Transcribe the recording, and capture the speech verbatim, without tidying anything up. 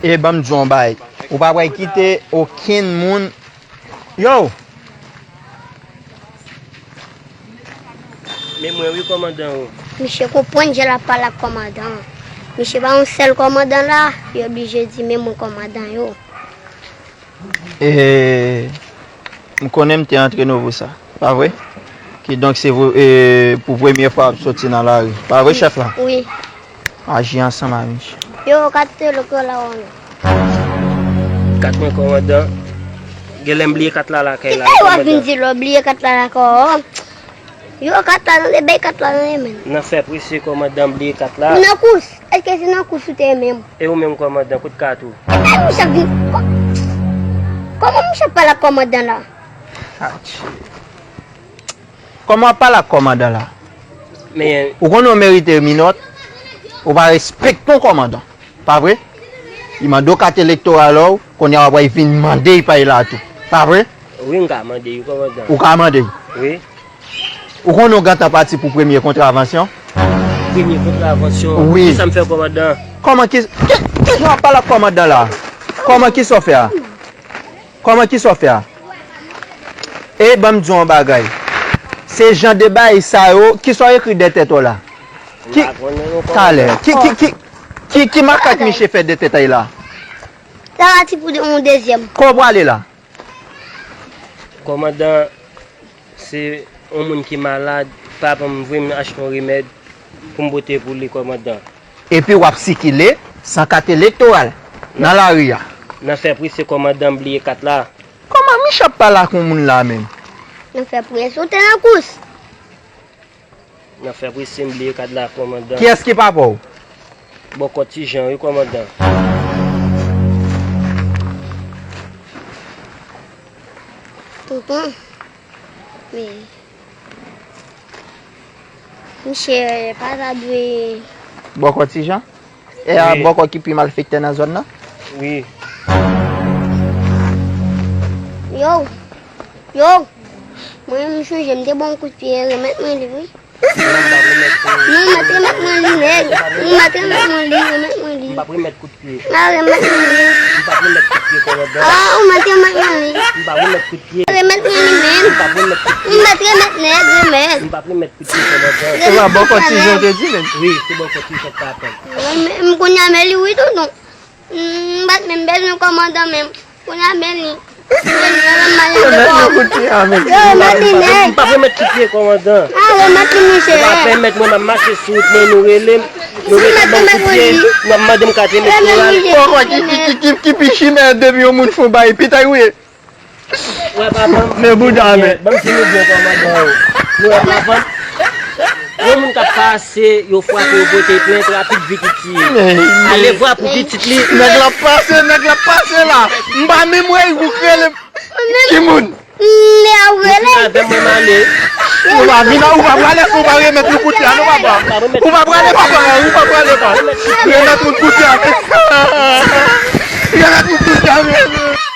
E ban m di w yon bagay. Ou pa pral kite okenn moun. Yo! Men mwen wi kòmandan ou. Misye konprann jan l ap pale ak kòmandan an. Misye pa yon sèl kòmandan la, yo oblije di men mwen kòmandan yo. E, m konnen m te antre nouvo sa, pa vre? Kidonk se vre, e, pou premye fwa w ap soti nan lari, pa vre, chèf la? Wi. Aji ansanm a misye. Yo, kat te lòt la wè. Kat mwen kòmandan. Genlè m bliye kat la lakay la. Kisa w ap vin di lè w bliye kat la lakay w? Yo, kat la tande, bay kat la tande, men. Nan fè prese kòmandan, bliye kat la. Nan kous. Èske se nan kous ou te ye menm? E ou menm kòmandan, kote kat ou? Kòman misye ap vin? Kò-, kòman misye ap pale ak kòmandan la? Atchi. Kòman w ap pale ak kòmandan la? Men ou konnen w merite minòt. Ou pa respekte yon kòmandan. Pa vre? Li mande w kat elektoral ou, kounye a w ap vin mande l pa l la tou. Pa vre? Wi, m ka mande wi, kòmandan. Ou ka mande l? Wi. Ou konnen w gentan pati pou premye kontravansyon? Premye kontravansyon? Wi. Kisa m fè, kòmandan? Kòman ki, ki, ki jan w ap pale ak kòmandan la? Kòman, kisa w fè a? Kòman, kisa w fè a? E ban m di w yon bagay. Se jan de bagay sa yo, kisa w ekri dèyè tèt ou la? Ki, talè, ki, ki, ki, ki, ki makak misye fè dèyè tèt li la? Sa pati pou de-, yon dezyèm. Kò w prale la? Kòmandan, se yon moun ki malad, papa m voye m achte yon remèd pou m pote pou li, kòmandan. Epi w ap sikile san kat elektoral nan lari a. Nan fè prese, kòmandan, m bliye kat la. Kòman misye ap pale ak yon moun la menm? Nan fè prese, ou te nan kous. Nan fè prese, m bliye kat la, kòmandan. Kiyès ki papa w? Bòkò Ti Jan wi, kòmandan. Tonton, men misye pa ta dwe. Bòkò Ti Jan? E a bòkò ki pi malfektè nan zòn nan? Wi. Yo, yo, mwen menm m sonje m te ba w yon kout pye, remèt mwen li wi. Non, m ap remèt mwen li, nèg. M ap remèt mwen li, remèt mwen li. M p ap remèt kout pye. A, remèt mwen li. M p ap remèt kout pye, kòmandan. A, ou mèt remèt mwen li. M p ap remèt kout pye. Remèt mwen li menm. M p ap remèt kout pye. M mèt remèt nèg, remèt. M p ap remèt kout pye, kòmandan. Remèt bòkò Ti Jan te di menm. Wi, se bòkò Ti Jan k t ap pran. M, m kounye a men li wi, tonton. M pa t menm bezwen kòmandan menm. Kounye a men li. Remèt yon kout pye a menm. Yo, remèt li nèg. M p ap remèt kout pye, kòmandan. A, remèt li, misye. Ou pa pèmèt mwen, m ap mache sou wout mwen, nou rele m. Nou rele m ban m kout pye. Nou ap mande m kat elektoral. Bòkò ki, ki, ki, ki, ki pi chimè depi yon moun fè yon bagay, pitay ou ye. Wè, papa m. Men bouda, men. Ban m di nou byen, kòmandan yo. Nou wè, papa m. Yon moun k ap pase, yo frape, yo pote plent, rapid vit iti. Alevwa pou pitit li. Nèg la ap pase, nèg la ap pase la. M pa menm wè ou k rele. Ki moun? Lè ou rele. Ou pa vin, ou pa prale, ou pa remèt nou kout pye a, non, papa. Ou pa prale, papa, ou pa prale, papa. Remèt nou kout pye a. Remèt nou kout pye a, men.